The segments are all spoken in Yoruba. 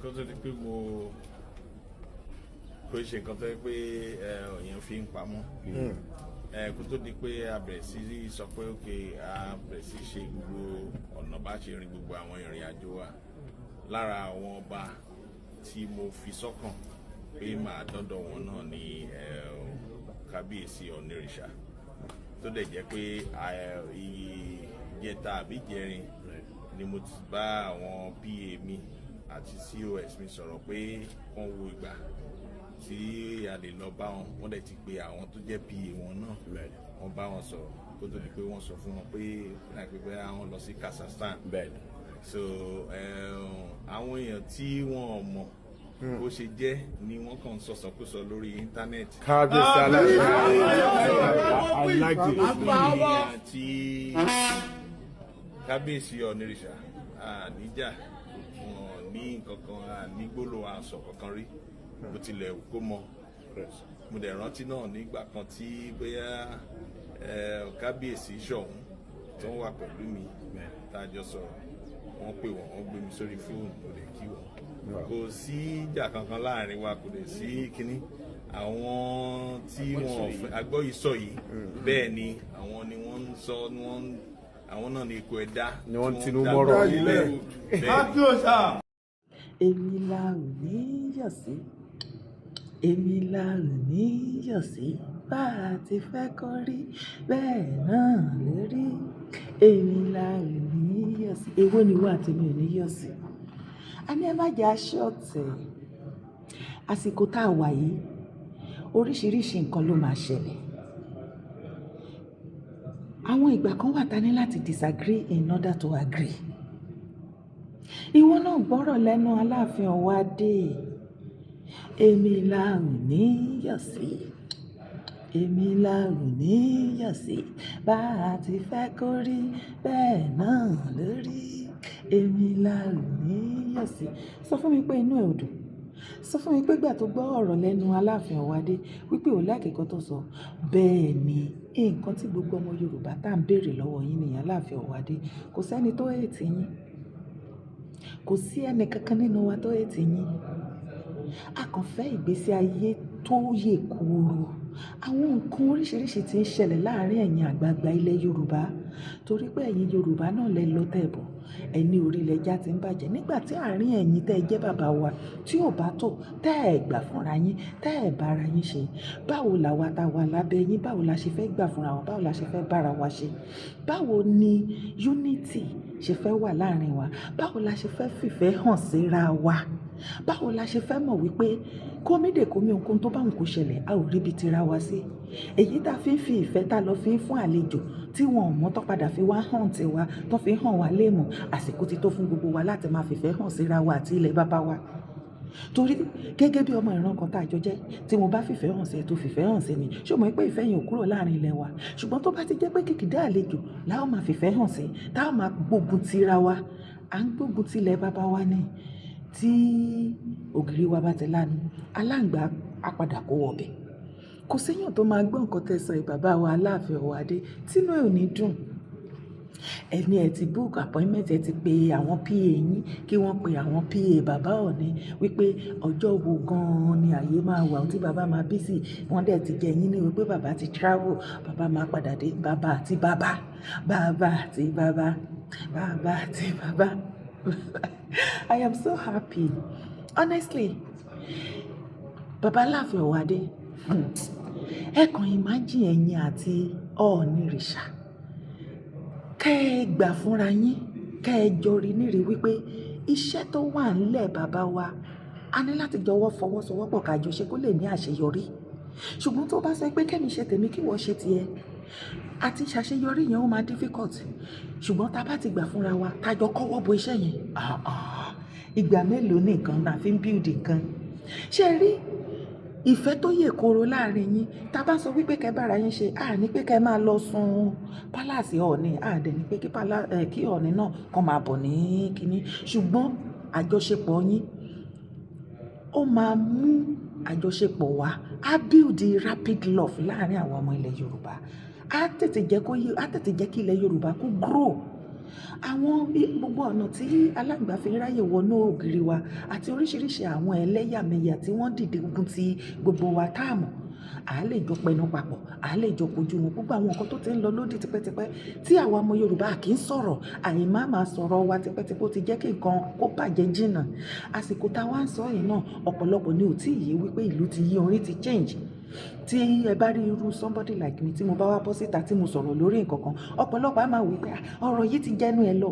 Kó tó di pé mo kò ṣe nǹkan tó yẹ pé èèyàn fi ń pamọ́, kó tó di pé a bẹ̀rẹ̀ sí sọ pé ok, a bẹ̀rẹ̀ sí ṣe gbogbo ọ̀nà bá ṣe rin gbogbo àwọn ìrìn àjò wa, lára àwọn ọba tí mo fi sọ́kàn pé màá dọ́dọ̀ wọn náà ní Kábíyèsí Ọ̀nìrìṣà, tó dẹ̀ jẹ́ pé ìjẹta àbí ìjẹrin ni mo ti bá àwọn PA mi àti COS mi sọ̀rọ̀ pé wọ́n wo ìgbà tí a lè lọ bá wọn. Wọ́n dẹ̀ ti pe àwọn tó jẹ́ PA wọn náà, wọ́n bá wọn sọ̀rọ̀ kó tó di pé wọ́n sọ fún wọn pé láìpẹ́ pé àwọn lọ sí Kazakhstan. So àwọn èèyàn tí wọ́n mọ̀ bó ṣe jẹ́ ni wọ́n kàn ń sọ̀sọ̀kúsọ lórí íńtánẹ́ẹ̀tì. Kábíyèsí aláṣẹ. I like it. Èèyàn tí Kábíyèsí Ọ̀nìrìṣà níjà wọn ní nǹkan kan ní gbólóhùn aṣọ kankan rí, bó tilẹ̀ kó mọ. Mo dẹ̀ rántí náà nígbà kan tí bóyá Kábíyèsí Ṣọ̀ún tó ń wà pẹ̀lú mi tá a jọ sọ̀rọ̀, wọ́n pè wọ́n, wọ́n gbé mi sórí fóònù, mo lè kí wọn. Kò sí ìjà kankan láàrin wa, kò dẹ̀ sí kínní. Àwọn tí wọn fẹ́ agbọ́ yìí sọ yìí, bẹ́ẹ̀ ni àwọn ni wọ́n ń sọ ni wọ́n ń àwọn náà ní ikú ẹ̀dá Ni wọ́n tinú mọ́rọ̀. Bẹ́ẹ̀ ni. Èmi la ò ní yọ̀ sí, èmi la ò ní yọ̀ sí. Bá a ti fẹ́ kó rí bẹ́ẹ̀ náà ló rí. Èmi la ò ní yọ̀ sí. Èwo ni ìwọ àti mi ò ní yọ̀ sí? A ní ẹ má jẹ́ aṣọ́ọ̀tẹ̀. Àsìkò tá a wà yìí, oríṣiríṣi nǹkan ló máa ṣẹlẹ̀. Àwọn ìgbà kan wà tá ní láti disagree in order to agree. Ìwọ náà gbọ́rọ̀ lẹ́nu Aláàfin Ọ̀wọ́adé. Èmi la ò ní yọ̀ sí, èmi la ò ní yọ̀ sí. Bá a ti fẹ́ kó rí bẹ́ẹ̀ náà ló rí. Èmi la ò ní yọ̀ sí. Sọ fún mi pé inú ẹ ò dùn. Sọ fún mi pé ìgbà tó gbọ́ ọ̀rọ̀ lẹ́nu Aláàfin Ọ̀wọ́adé wípé ò like nǹkan tó sọ. Bẹ́ẹ̀ ni, nǹkan tí gbogbo ọmọ Yorùbá tá ń béèrè lọ́wọ́ yín nìyẹn, Aláàfin Ọ̀wọ́adé. Kò sí ẹni tó hate yín. Kò sí ẹni kankan nínú wa tó hate yín. A kàn fẹ́ ìgbésí ayé tó yè kooro. Àwọn nǹkan oríṣiríṣi tí ń ṣẹlẹ̀ láàárín ẹ̀yin àgbàgbà ilẹ̀ Yorùbá. Torí pé ẹ̀yin Yorùbá náà lẹ lọ tẹ̀ bọ̀. Ẹni orí ilẹ̀ já ti ń bàjẹ́. Nígbà tí àárín ẹ̀yin tẹ́ ẹ jẹ́ bàbá wa tí ò bá tó, tẹ́ ẹ gbà fúnra yín, tẹ́ ẹ bá ara yín ṣe. Báwo làwa ta wà lábẹ́ yín? Báwo la ṣe fẹ́ gbà fúnra wa? Báwo la ṣe fẹ́ bá ara wa ṣe? Báwo ni unity ṣe fẹ́ wà láàárín wa? Báwo la ṣe fẹ́ fìfẹ́ hàn síra wa? Báwo la ṣe fẹ́ mọ̀ wípé kómídè kómi ohunkóhun tó bá wù kó ṣẹlẹ̀, a ò rí ibi tira wa sí? Èyí tá fi ń fi ìfẹ́ tá lọ fi ń fún àlejò tí wọn ò mọ̀ tó padà fi wá hàn tiwa, tó fi hàn wá léèmọ̀. Àsìkò ti tó fún gbogbo wa láti máa fìfẹ́ hàn síra wa àti ilẹ̀ bàbá wa. Torí gẹ́gẹ́ bí ọmọ ìran kan tá a jọ jẹ́, tí mo bá fìfẹ́ hàn sí ẹ tó fìfẹ́ hàn sí mi, ṣé o mọ̀ pé ìfẹ́ yẹn ò kúrò láàrin ilẹ̀ wa? Ṣùgbọ́n tó bá ti jẹ́ pé kìkìdá àlejò la ó máa fìfẹ́ hàn sí, tá a máa gbógun tira wa, à ń gbógun ti ilẹ̀ bàbá wa ni. Tí ògiri wa bá ti lanu, aláǹgbá á padà kó wọ bẹ̀. Kò sí èèyàn tó máa gbọ́ nǹkan tẹ sọ yìí, bàbá wa Aláàfin Ọ̀wọ́adé, tí inú ẹ̀ ò ní dùn. Ẹni ẹ ti book appointment, ẹ ti pe àwọn PA yín kí wọ́n pe àwọn PA bàbá Ọọ̀ni wípé ọjọ́ wo gan-an ni ààyè máa wà tí bàbá máa busy. Wọ́n dẹ̀ ti jẹ yín ní wípé bàbá ti travel, bàbá máa padà dé. Bàbá àti bàbá, bàbá àti bàbá, bàbá àti bàbá. I am so happy. Honestly, bàbá Aláàfin Ọ̀wọ́adé, ẹ kàn imagine ẹ̀yin àti Ọọ̀nirìṣà. Kẹ́ ẹ gbà fúnra yín, kẹ́ ẹ jọ rí níri wípé iṣẹ́ tó wà nílẹ̀ bàbá wa, a ní láti jọwọ́ fọwọ́sowọ́pọ̀ ká jọ ṣe kó lè ní àṣeyọrí. Ṣùgbọ́n tó bá sọ pé kẹ́mi ṣe tèmi kí ìwọ ṣe tìẹ, àti ṣàṣeyọrí yẹn ó máa difficult. Ṣùgbọ́n tá bá ti gbà fúnra wa, tá jọ kọ́wọ́ bo iṣẹ́ yẹn, ah ah, ìgbà mélòó ní nǹkan la fi ń build nǹkan. Ṣé ẹ rí ìfẹ́ tó yè kooro láàrin yín? Tá bá sọ wípé kẹ́ bá ara yín ṣe, a ní pé kẹ́ máa lọ sun palace Ọọ̀ni, a dẹ̀ ní pé kí kí Ọọ̀ni náà kó máa bọ̀ ní kíní. Ṣùgbọ́n àjọṣepọ̀ yín ó máa mú àjọṣepọ̀ wá, á build rapid love láàrin àwọn ọmọ ilẹ̀ Yorùbá. Á tètè jẹ́ kó yé, á tètè jẹ́ kí ilẹ̀ Yorùbá kó grow. Àwọn gbogbo ọ̀nà tí aláǹgbá fi ń ráyè wọnú ògiri wa àti oríṣiríṣi àwọn ẹlẹ́yàmẹ̀yà tí wọ́n dìde ogun ti gbogbo wa tá a mọ̀, à lè jọ pẹnu papọ̀, à lè jọ kojú wọn. Gbogbo àwọn nǹkan tó ti ń lọ lódì tipẹ́tipẹ́ tí àwa ọmọ Yorùbá kì í sọ̀rọ̀, àyè má máa sọ̀rọ̀ wa tipẹ́tipẹ́, ó ti jẹ́ kí nǹkan kó bàjẹ́ jìnnà. Àsìkò tá a wá ń sọ yìí náà, ọ̀pọ̀lọpọ̀ ni ò tí ì yé wípé ìlú ti yí, orí ti change. Tí ẹ bá rí irú somebody like me tí mo bá wá bọ́ síta tí mo sọ̀rọ̀ lórí nǹkan kan, ọ̀pọ̀lọpọ̀ á máa wí pé, "Ah, ọ̀rọ̀ yìí ti jẹ́nu ẹ lọ,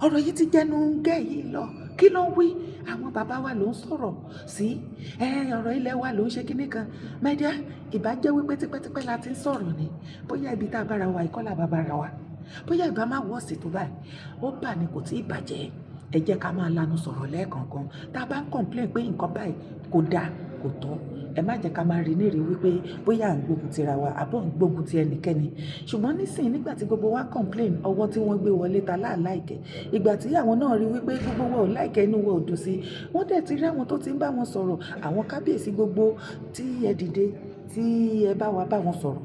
ọ̀rọ̀ yìí ti jẹ́nu gẹ́ yìí lọ. Kí ló ń wí? Àwọn bàbá wa ló ń sọ̀rọ̀ sí ẹ, ọ̀rọ̀ ilẹ̀ wa ló ń ṣe kinní kan." Mẹ́díà ìbá jẹ́ wípé tipẹ́tipẹ́ la ti ń sọ̀rọ̀ ni, bóyá ibi tá a bára wa ìkọ́là bá bára wa, bóyá ìbá má wọ́ọ̀sì tó báyìí. Ó bà ní kò tí ì bàjẹ́. Ẹ jẹ́ ká máa lanu sọ̀rọ̀ lẹ́ẹ̀kọ̀ọ̀kan. Tá a bá ń complain pé nǹkan báyìí kò dáa, kò tọ́, ẹ má jẹ́ ká máa rí ní rí wípé bóyá à ń gbógun tira wa àbọ̀ ń gbógun ti ẹnikẹ́ni. Ṣùgbọ́n nísìnyí, nígbà tí gbogbo wa complain ọwọ́ tí wọ́n gbé wọlé ta láàláìkẹ́, ìgbà tí àwọn náà rí wípé gbogbo wa ò like ẹ́, inú wa ò dùn sí, wọ́n dẹ̀ ti rí àwọn tó ti ń bá wọn sọ̀rọ̀, àwọn kábíyèsí gbogbo tí ẹ dìde, tí ẹ bá wa bá wọn sọ̀rọ̀,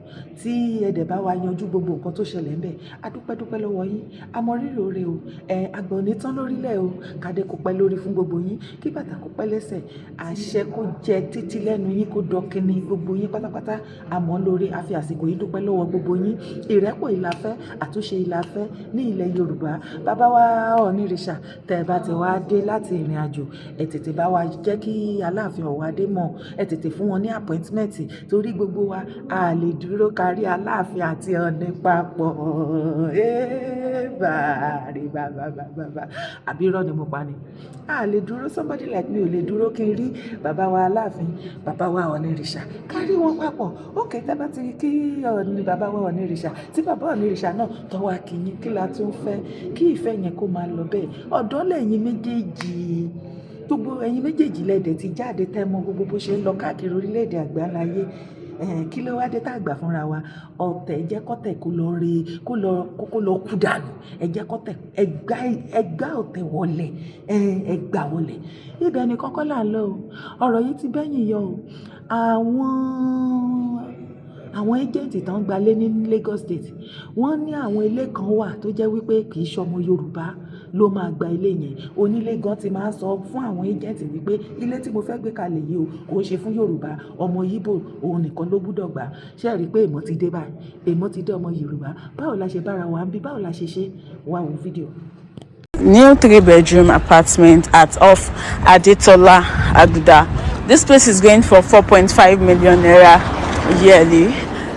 tí ẹ dẹ̀ bá wa yanjú gbogbo nǹkan tó ṣẹlẹ̀ ńbẹ̀. A dúpẹ́ dúpẹ́ lọ́wọ́ yín, a mọ rírì oore o. Ẹ àgbà ò ní tán lórílẹ̀ o. Kádé kó pẹ́ lórí fún gbogbo yín, kí bàtà kó pẹ́ lẹ́sẹ̀, àṣẹ kó jẹ títí lẹ́nu yín, kó dọkíní gbogbo yín pátápátá. A mọ̀ lórí, a fi àsìkò yìí dúpẹ́ lọ́wọ́ gbogbo yín. Ìrẹ́pọ̀ ìlàfẹ́, àtúnṣe ìlàfẹ́ ní ilẹ̀ Yorùbá. Bàbá wa Ọọ̀nirìṣà, tẹ́ ẹ bá ti wá dé láti ìrìn àjò, ẹ tètè bá wa jẹ́ kí Aláàfin Ọ̀wọ́adé mọ̀. Ẹ tètè fún wọn ní appointment, torí gbogbo wa a lè dúró kárí Aláàfin àti Ọọ̀ni papọ̀. Bàrí bàbá bàbá, àbí irọ́ ni mo pa ni? A lè dúró. Somebody like me ò lè dúró kí n rí bàbá wa Aláàfin, bàbá wa Ọọ̀nirìṣà, kárí wọn papọ̀. Ókè, tẹ́ bá ti kí Ọọ̀ni, bàbá wa Ọọ̀nirìṣà, tí bàbá Ọọ̀nirìṣà náà tọ́wọ́ akínyìn, kí la tún fẹ́? Kí ìfẹ́ yẹn kó máa lọ bẹ́ẹ̀. Ọ̀dọ́ lẹ́yìn méjèèjì, gbogbo ẹ̀yin méjèèjì lẹ́dẹ̀ ti jáde, tẹ́ mọ gbogbo bó ṣe ń lọ káàkiri orílẹ̀-èdè àgbáláyé. Kí ló wá dé tá àgbà fúnra wa? Ọ̀tẹ̀, jẹ́ kọ́tẹ̀ kó lọ re, kó lọ kú dànù. Ẹ jẹ́ kọ́tẹ̀, ẹ gbá ọ̀tẹ̀ wọlé, ẹ gbà wọlé. Ibẹ̀ ni kọ́kọ́ là ń lọ o. Ọ̀rọ̀ yìí ti bẹ́yìn yọ o. Àwọn agent tó ń gbalé ní Lagos State, wọ́n ní àwọn ilé kan wà tó jẹ́ wípé kì í ṣọmọ Yorùbá ló máa gba ilé yẹn. Onílé gan ti máa ń sọ fún àwọn agent wípé ilé tí mo fẹ́ gbé kalẹ̀ yìí o, kò ń ṣe fún Yorùbá, ọmọ Íbò òun nìkan ló gbúdọ̀ gbà. Ṣé ẹ rí i pé èèmọ̀ ti dé báyìí? Èèmọ̀ ti dé. Ọmọ Yorùbá, báwo la ṣe bára wa ń bí? Báwo la ṣe ṣe? Wá wo fídíò. New three-bedroom apartment at off Adetola Aguda. This place is going for 4.5 million naira yearly,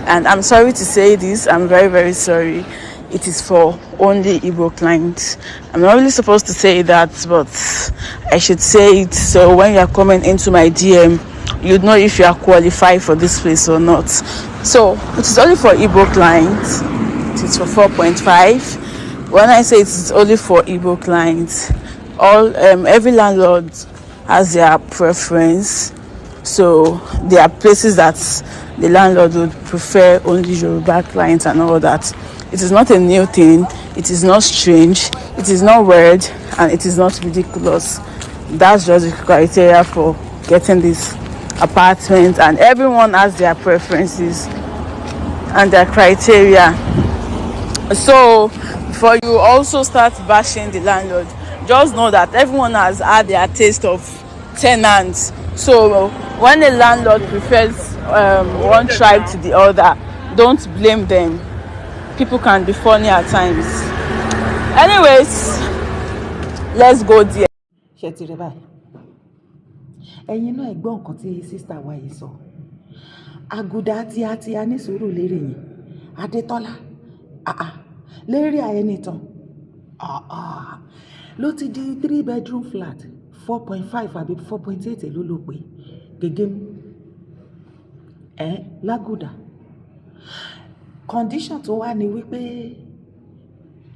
and I'm sorry to say this, I'm very, very sorry. It is for only Igbo clients. I'm not really supposed to say that, but I should say it so when you are coming into my DM, you'd know if you are qualified for this place or not. So it is only for Igbo clients. It is for 4.5. When I say it's only for Igbo clients, all every landlord has their preference. So there are places that the landlord would prefer only Yoruba clients and all that. It is not a new thing. It is not strange. It is not weird, and it is not ridiculous. That's just the criteria for getting this apartment, and everyone has their preferences and their criteria. So before you also start bashing the landlord, just know that everyone has had their taste of tenants. So when a landlord prefers one tribe to the other, don't blame them. People can be funny at times. Anyways, let's go there. Ṣe ti rí báyìí? Ẹ̀yin náà ẹ gbọ́ nǹkan tí sister wa yìí sọ. Àgùdà tíátíá ní sùúrù lérè yẹn, Adétọ́lá àà lérí àẹnìtàn àà ló ti di three bedroom flat, 4.5 àbí 4.8 ló pé gègé ẹ lágùdà. Condition tó wà ní wípé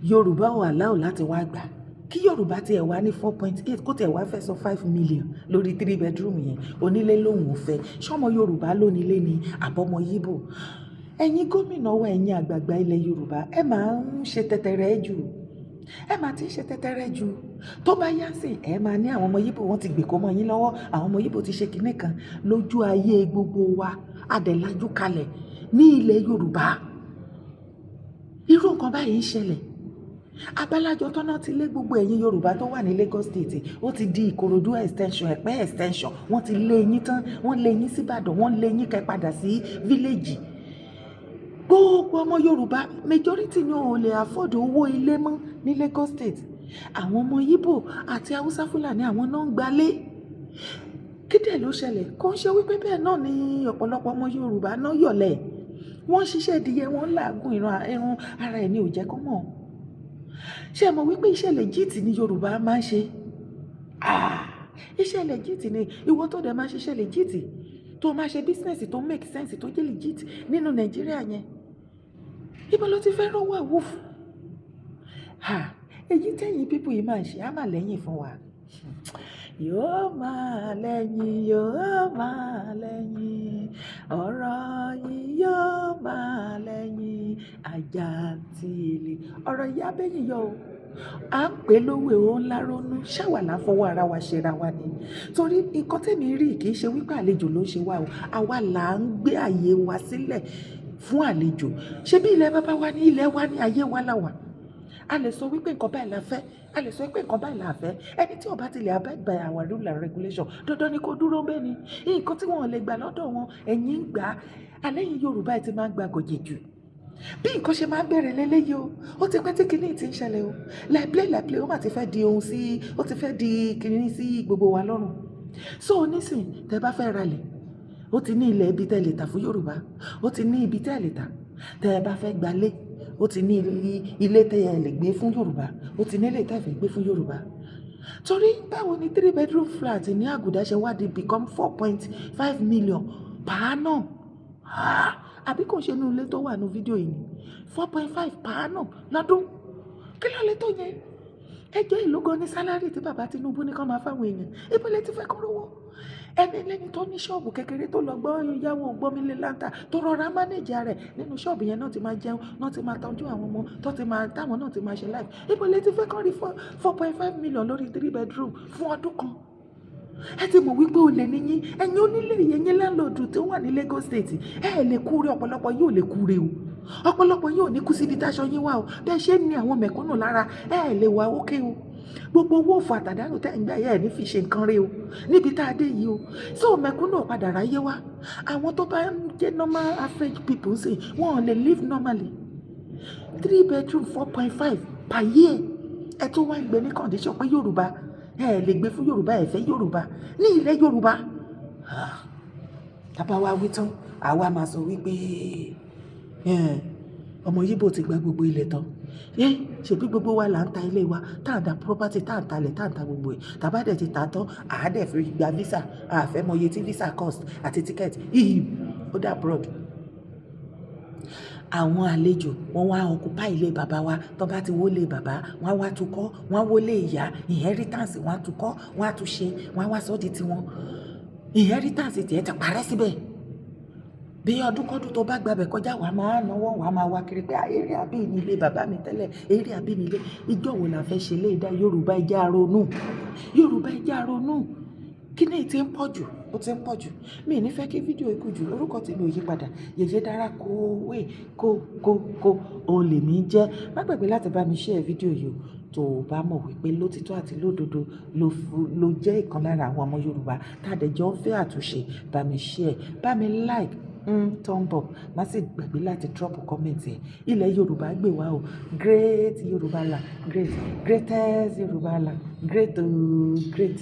Yorùbá ò allow láti wá gbà. Kí Yorùbá tiẹ̀ wá ní 4.8, kó tiẹ̀ wá fẹ́ sọ 5 million lórí three bedroom yẹn, onílé lòun ò fẹ́. Ṣọmọ Yorùbá lónílé ni àbọ̀mọ Yíbò? Ẹ̀yin gómìnà wa, ẹ̀yin àgbààgbà ilẹ̀ Yorùbá, ẹ máa ń ṣe tẹtẹrẹ jù, ẹ máa ti ń ṣe tẹtẹrẹ jù. Tó bá yá sí, ẹ máa ní àwọn ọmọ Yíbò wọn ti gbèkó mọ́ yín lọ́wọ́, àwọn ọmọ Yíbò ti ṣe kinní kan lójú ayé gbogbo wa. Adẹ̀lájú kalẹ̀ ní ilẹ̀ Yorùbá, irú nǹkan báyìí ń ṣẹlẹ̀. Abálájọ tọ́nà ti lé gbogbo ẹ̀yin Yorùbá tó wà ní Lagos State. Ó ti di Ìkòròdú Extension, Ẹ̀pẹ́ Extension. Wọ́n ti lé yín tán, wọ́n lé yín síbàdàn, wọ́n lé yín kẹ́ padà sí village. Gbogbo ọmọ Yorùbá, majority ni ò lè afford owó ilé mọ́ ní Lagos State. Àwọn ọmọ Yíbò àti Haúsá Fúlàní, àwọn náà ń gbalé. Kí dẹ̀ ló ṣẹlẹ̀? Kò ń ṣe wípé bẹ́ẹ̀ náà ni ọ̀pọ̀lọpọ̀ ọmọ Yorùbá náà yọ̀lẹ̀. Wọ́n ń ṣiṣẹ́ ìdíyẹ, wọ́n ń làágùn ìran irun ara ẹ̀ ní ò jẹ́ kó mọ̀. Ṣé ẹ mọ̀ wípé iṣẹ́ legit ni Yorùbá máa ń ṣe? Ah, iṣẹ́ legit ni. Ìwọ tó dẹ̀ máa ṣiṣẹ́ legit, tó máa ṣe business tó make sense, tó jẹ́ legit nínú Nàìjíríà yẹn, ibo ló ti fẹ́ rówó àwòfù? Èyí tẹ̀yìn people yìí máa ń ṣe á máa lẹ́yìn fún wa, yóò máa lẹ́yìn, yóò máa lẹ́yìn, ọ̀rọ̀ yìí yóò máa lẹ́yìn àjàntìlì. Ọ̀rọ̀ yìí abẹ́yìn yọ o. À ń pè lówó ó ńlá ronú ṣáwà là ń fọwọ́ ara wa ṣera wa ni, torí nǹkan tẹ̀mí rí, kì í ṣe wípé àlejò ló ń ṣe wá o. Àwa là ń gbé àyè wa sílẹ̀ fún àlejò. Ṣé bí ilẹ̀ bàbá wa ní, ilẹ̀ wa ní, ayé wa là wà. A lè sọ wípé nǹkan báyìí la fẹ́, a lè sọ wípé nǹkan báyìí la fẹ́. Ẹni tí ó bá ti lè abide by our rule and regulation, dandan ni kó dúró bẹ́ẹ̀ ni. Nǹkan tí wọ́n lè gbà lọ́dọ̀ wọn, ẹ̀yin ń gbà á. Alẹ́ yìí, Yorùbá ẹ̀ ti máa ń gba gòjè jù. Bí nǹkan ṣe máa ń bẹ̀rẹ̀ lélẹ́yìí o. Ó ti pẹ́ tí kinní ti ń ṣẹlẹ̀ o. Like play, like play, ó mà ti fẹ́ di ohun sí, ó ti fẹ́ di kinní sí gbogbo wa lọ́rùn. So nísìn, tẹ́ bá fẹ́ ralẹ̀, ó ti ní ilẹ̀ ibi tẹ́ lè tà fún Yorùbá, ó ti ní ibi tẹ́ lè tà. Tẹ́ ẹ bá fẹ́ gbalé, ó ti ní ilé tẹ́ ẹ lè gbé fún Yorùbá, ó ti ní ilé tẹ́ ẹ fẹ́ gbé fún Yorùbá. Torí báwo ni three bedroom flat ní Àgùdá ṣe wá di become 4.5 million per annum? Àbí kò ṣe inú ilé tó wà ní fídíò yìí ni 4.5 per annum lọ́dún? Kí ló lè tó yẹn? Ẹjọ́ ìlú gan ní salary tí bàbá Tinubu ní kán máa fáwọn èèyàn, ibo lẹ ti fẹ́ kó rówó? Ẹni lẹ́ni tó ní ṣọ́ọ̀bù kékeré, tó lọ gbọ́ yáwó gbọ́mílé láńtà, tó rọra manage rẹ̀ nínú ṣọ́ọ̀bù yẹn náà, ti máa jẹun náà, ti máa tọ́jú àwọn ọmọ tó ti máa táwọn náà ti máa ṣe life, ibo lẹ ti fẹ́ kán rí 4.5 million lórí three bedroom fún ọdún kan? Ẹ ti mọ̀ wípé olè níyín, ẹ̀yin onílé yẹn, yín landlord tó wà ní Lagos State. Ẹ lè kúre, ọ̀pọ̀lọpọ̀ yóò lè kúre o. Ọ̀pọ̀lọpọ̀ yóò ní kú síbi táṣọ yín wà o. Bẹ́ẹ̀ ṣe ń ní àwọn mẹ̀kúnnù lára, ẹ lè wà ókè o. Gbogbo owó òfò àtàdánù tẹ́ ń gbà yẹ́ ẹ̀ ní fi ṣe nǹkan rí o níbi tá a dé yìí o. So mẹ̀kúnnù ò padà ráyé wá. Àwọn tó bá ń jẹ́ normal average people sì, wọn ò lè live normally. Three bedroom, 4.5 per year, ẹ tó wá ń gbé ní condition pé Yorùbá, ẹ lè gbé fún Yorùbá, ẹ fẹ́ Yorùbá ní ilẹ̀ Yorùbá. Tábà wá wí tán, àwa máa sọ wípé ọmọ Yíbò ti gba gbogbo ilẹ̀ tán. Ẹ ṣèbí gbogbo wa là ń ta ilé wa, tá à ń ta property, tá à ń talẹ̀, tá à ń ta gbogbo ẹ̀. Tàbá dẹ̀ ti tà tán, àá dẹ̀ fi gba visa. Àfẹ́ mọ iye tí visa cost àti ticket yìí ó dà abroad. Àwọn àlejò wọn wá occupy ilé bàbá wa. Tó bá ti wọlé bàbá, wọn á wá tún kọ́, wọn á wọlé ìyá, inheritance, wọn á tún kọ́, wọn á tún ṣe, wọn á wá sọ́ di tiwọn. Inheritance tiẹ̀ ti parẹ́ síbẹ̀. Bí ọdún kọ́dún tó bá gbàbẹ̀ kọjá, wàá máa náwó, wàá máa wá kiri pé eré àbí ní ilé bàbá mi tẹ́lẹ̀, eré àbí ní ilé. Ìjọ wo la fẹ́ ṣe lé dá? Yorùbá, ẹ jẹ́ á ronú. Yorùbá, ẹ jẹ́ á ronú. Kí ni ti ń pọ̀ jù? Ó ti ń pọ̀ jù. Mi ò ní fẹ́ kí fídíò yìí kú jù. Orúkọ tèmi ò yí padà. Yèyé Dára kówé kó kó kó òun lèmi jẹ́. Má gbàgbé láti bá mi share fídíò yìí o. Tó o bá mọ̀ wípé lótìtọ́ àti lódodo ló jẹ́ ìkan lára àwọn ọmọ Yorùbá tá a dẹ̀ jọ ń fẹ́ àtúnṣe, bá mi share, bá mi like, thumb up. Má sì gbàgbé láti drop comment ẹ̀. Ilẹ̀ Yorùbá gbè wá o. Great Yorùbá land, great, greatest Yorùbá land, great o, great.